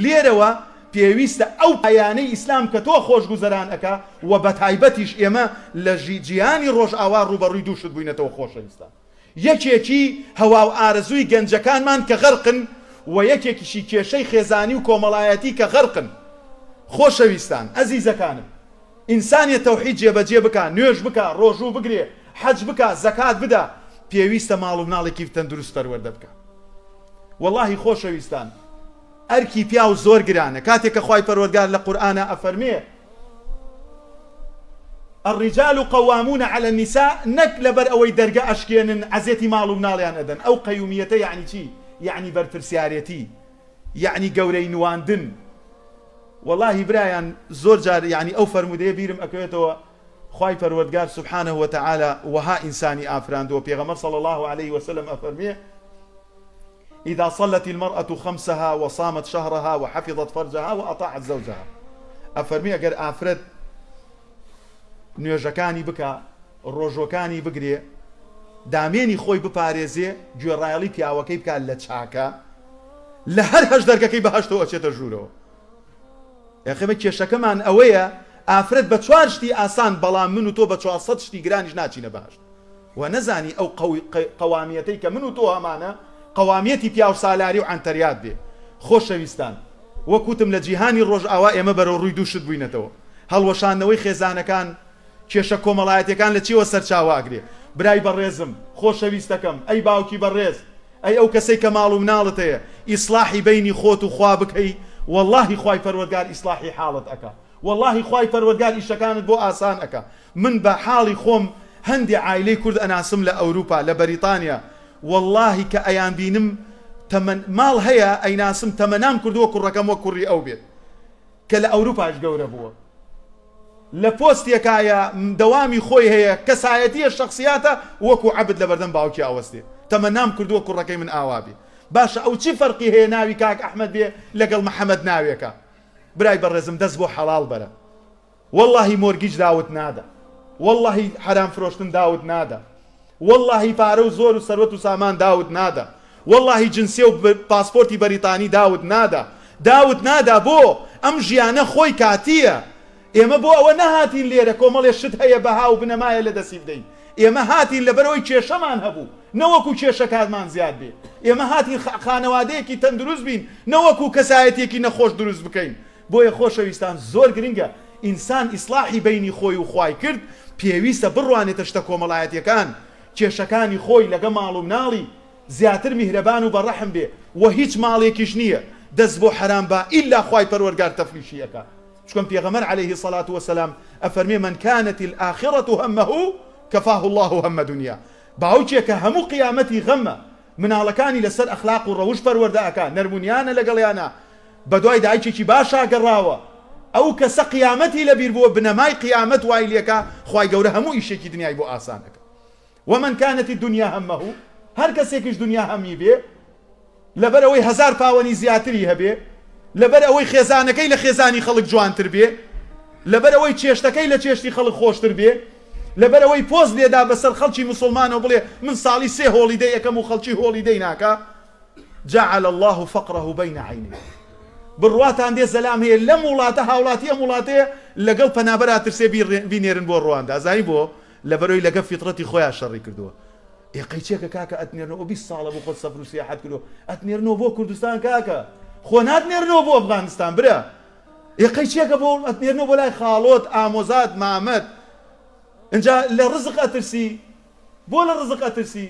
لێرەوە پێویستە ئەو پایانەی ئیسلام کە تۆ خۆشگوزەران ئەکا و بەتایبەتیش ئێمە لە جیهانی ڕۆژئاوا ڕووبەڕووی دوو شت بووینەتەوە خۆشەویستان یەکێکی هەوا و ئارەزووی گەنجەکانمان کە غەرقن و یەکێکیشی کێشەی خێزانی و کۆمەڵایەتی کە غەرقن. خۆشەویستان، ئەزیزەکانم، ئینسانێ تەوحید جێبەجێ بکا، نوێژ بکا، ڕۆژوو بگرێ، حەج بکا، زەکات بدا، پێویستە ماڵ و مناڵێکی تەندروست پەروەردە بکا. وەڵاهی خۆشەویستان، ئەرکی پیاو زۆر گرانە، کاتێک کە خوای پەروەردگار لە قورئانا ئەفەرموێ، الرجال قوامون علی النساء نەک لەبەر ئەوەی دەرگە ئەشکێنن عەزێتی ماڵ و مناڵیان ئەدەن ئەو قەیومیەتە یەعنی چی یەعنی بەرپرسیارێتی یەعنی گەورەی نواندن وەڵاهی برایان زۆر جار یەعنی ئەو فەرموودەیە بیرم ئەکەوێتەوە خوای پەروەردگار سبحانه وتعالی وەها ئینسانی ئافراندووە پێغەمبەر صلی الله علیه وسلم ئەفەرموێ اذا صلت المرأة خمسها وصامت شهرها وحفظت فرجها وأطاعت زوجها ئەفەرموێ ئەگەر ئافرەت نوێژەکانی بکا ڕۆژوەکانی بگرێ دامێنی خۆی بپارێزێ گوێڕایەڵی پیاوەکەی بکا لە چاکە لە هەر هەشت دەرگەکەی بەهەشتەوە ئەچێتە ژوورەوە یاخێمە کێشەکەمان ئەوەیە ئافرەت بە چوار شتی ئاسان بەڵام من و تۆ بە 400 شتی گرانیش ناچینە بەهەشت و نەزانی ئەو قەوامیەتەی کە من و تۆ هەمانە قەوامیەتی پیاوسالاری و عەنتەریات بێ. خۆشەویستان وەک وتم لە جیهانی ڕۆژئاوا ئێمە بەرەو ڕووی دوو شت بووینەتەوە، هەڵوەشاندنەوەی خێزانەکان، کێشە کۆمەڵایەتیەکان لە چیەوە سەرچاوە ئەگرێ؟ برای بەڕێزم، خۆشەویستەکەم، ئەی باوکی بەڕێز، ئەی ئەو کەسەی کە ماڵ و مناڵت هەیە، ئیسڵاحی بەینی خۆت و خوا بکەی، وەڵاهی خوای پەروەردگار ئیسڵاحی حاڵت ئەکا. وەڵاهی خوای پەروەردگار ئیشەکانت بۆ ئاسان ئەکا. من بە حاڵی خۆم هەندێ عایلەی کورد ئەناسم لە ئەوروپا لە بەریتانیا وەڵاهی کە ئەیانبینم تەمەن ماڵ هەیە ئەیناسم تەمەنام کردووە کوڕەکەم وەک کوڕی ئەو بێت کە لە ئەوروپاش گەورە بووە لە پۆستێکایە دەوامی خۆی هەیە کەسایەتیە شەخسیاتە وەکو عەبد لەبەردەم باوکی ئەوەستێ تەمەنام کردووە کوڕەکەی من ئاوا بێ باشە ئەو چی فەرقی هەیە ناوی کاک ئەحمەد بێ لەگەڵ محەمەد ناوێکە برای بەڕێزم دەست بۆ حەڵاڵ بەرە وەڵاهی مۆرگیج داوت نادا وەڵاهی حەرام فرۆشتن داوت نادا وەڵاهی پارە و زۆر و سەروەت و سامان داوت نادا وەڵاهی جنسیە و پاسپۆرتی بەریتانی داوت نادا داوت نادا بۆ ئەم ژیانە خۆی کاتیە ئێمە بۆ ئەوە نەهاتین لێرە کۆمەڵێ شت هەیە بەها و بنەمایە لە دەستی بدەین ئێمە هاتین لەبەرئەوەی کێشەمان هەبوو نەوەکو کێشەکانمان زیاد بێ ئێمە هاتین خانەوادەیەکی تەندروست بین نەوەکو کەسایەتیەکی نەخۆش دروست بکەین بۆیە خۆشەویستان زۆر گرنگە ئینسان ئیسڵاحی بەینی خۆی و خوای کرد پێویستە بڕوانێتە شتە کۆمەڵایەتیەکان کێشەکانی خۆی لەگە ماڵ و مناڵی زیاتر میهرەبان و بەڕەحم بێ وە هیچ ماڵێکیش نیە دەست بۆ حەرام با ئیلا خوای پەروەرگار تەفلیشی ئەکا چکم پێغەمبەر علیه الصلوة والسلام ئەفەرمێ من کانت الآخرة همه کفاه الله هم دنیا باوکێکە هەموو قیامەتی غەمە مناڵەکانی لەسەر ئەخلاق و ڕەوش پەروەردە ئەکا نەرمونیانە لەگەڵیانا بەدوای دایکێکی باشا گەڕاوە ئەو کەسە قیامەتی لەبیر بووە بنەمای قیامەت وای لێکا خوای گەورە هەموو ئیشێکی دنیای بۆ ئاسان ئەکا ومن کانت الدنیا همه هەر کەسێکیش دنیا هەمی بێ لەبەر ئەوەی هەزار پاوەنی زیاتری هەبێ لەبەر ئەوەی خێزانەکەی لە خێزانی خەڵک جوانتر بێ لەبەر ئەوەی چێشتەکەی لە چێشتی خەڵک خۆشتر بێ لەبەر ئەوەی پۆست لێدا بەسەر خەڵکی مسلمانەوە بڵێ من ساڵی سێ holiday ئەکەم و خەڵکی holiday ناکا جعل اللە فقره بین عینیه بڕواتان دێ زەلام هەیە لەم وڵاتە هاوڵاتی ئەم وڵاتەیە لەگەڵ پەنابەرا ترسێ بینێرن بۆ ڕواندا زانی بۆ لەبەرەوەی لەگە فیتڕەتی خۆیان شەڕی کردووە ئێ قەیچێکە کاکە ئەتنێرنەوە 20 ساڵە بۆ خۆت سەفر و سیاحەت کردووە ئەتنێرنەوە بۆ کوردستان کاکە خۆ ناتنێرنەوە بۆ ئەفغانستان برا ئێ قەیچێکە بۆ ئەتنێرنەوە بۆ لای خاڵۆت ئامۆزات مامەت ئینجا لە ڕزق ئەترسی بۆ لە ڕزق ئەترسی؟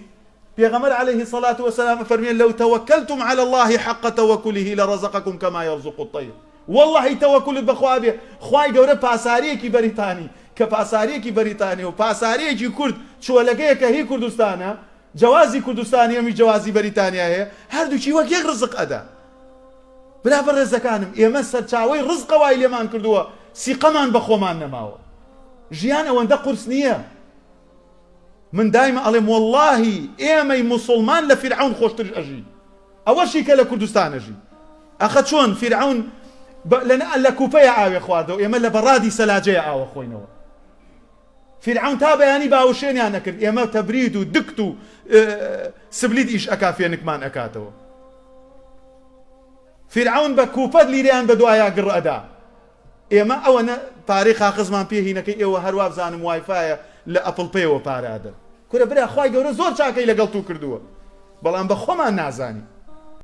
پێغەمبەر علیه الصلوة والسلام ئەفەرموێ لو توکلتم علی اللە حق توکله لرزقکم کما یرزق الطیر وەڵڵەهی تەوەکولت بەخوا بێ خوای گەورە پاساریەکی بەریتانی کە پاساریەکی بەریتانی و پاساریەکی کورد چۆلەکەیە کە هی کوردستانە جەوازی کوردستانی ئەمی جەوازی بەریتانیا هەیە هەردووکی وەک یەک ڕزق ئەدا برا بەڕێزەکانم ئێمە سەرچاوەی ڕزقە وای لێمان کردووە سیقەمان بە خۆمان نەماوە ژیان ئەوەندە قورس نییە من دایمە ئەڵێم وەڵاهی ئێمەی موسڵمان لە فیرعەون خۆشتر ئەژین ئەوەشی کە لە کوردستان ئەژی ئەخە چۆن فیرعەون لە کوپەیە ئاوێ خواردەوە ئێمە لە بەڕادی سەلاجەیە ئاوە خۆینەوە فیرعەون تا بەیانی باوشێنیان نەکرد ئێمە تەبرید و دکت و سبلیت ئیش ئەکا فێنکمان ئەکاتەوە. فیرعەون بە کوپەت لیرەیان بە دوایا گڕ ئەدا. ئێمە ئەوەنە پارەی قاقەزمان پێ هینەکەی ئێوە هەر وابزانم وایفایە لە ئەپڵ پەیەوە پارە ئەدەن. کورە برا خوای گەورە زۆر چاکەی لەگەڵ تو کردووە بەڵام بە خۆمان نازانی.